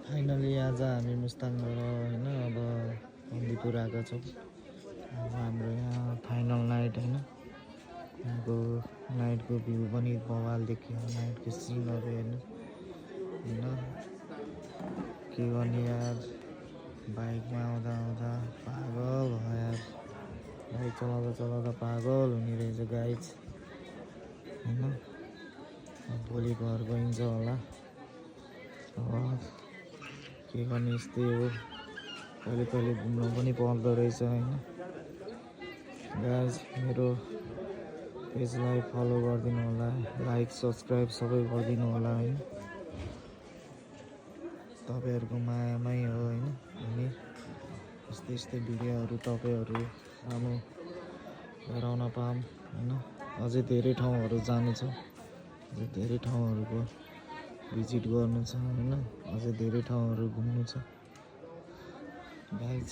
Finally आज हामी मुस्ताङबाट होइन अब बन्दीपुर आएको छौँ। अब हाम्रो यहाँ फाइनल नाइट होइन, यहाँको नाइटको भ्यू पनि बवाल देखियो। नाइटको सिनहरू हेर्नु होइन, के गर्ने यार। बाइकमा आउँदा आउँदा पागल भयो यार, बाइक चलाउँदा चलाउँदा पागल हुने रहेछ गाइज होइन। भोलि घर गइन्छ होला। अब के गर्ने, यस्तै हो, कहिले कहिले घुम्नु पनि पर्दो रहेछ होइन। गाइज मेरो पेजलाई फलो गरिदिनु होला, लाइक सब्सक्राइब सबै गरिदिनु होला होइन। तपाईँहरूको मायामै हो होइन। अनि यस्तै यस्तै भिडियोहरू तपाईँहरू सानो हेराउन पाऊँ होइन। अझै धेरै ठाउँहरू जानु छ, अझै धेरै ठाउँहरूको भिजिट गर्नु छ होइन। अझै धेरै ठाउँहरू घुम्नु छ गाइज।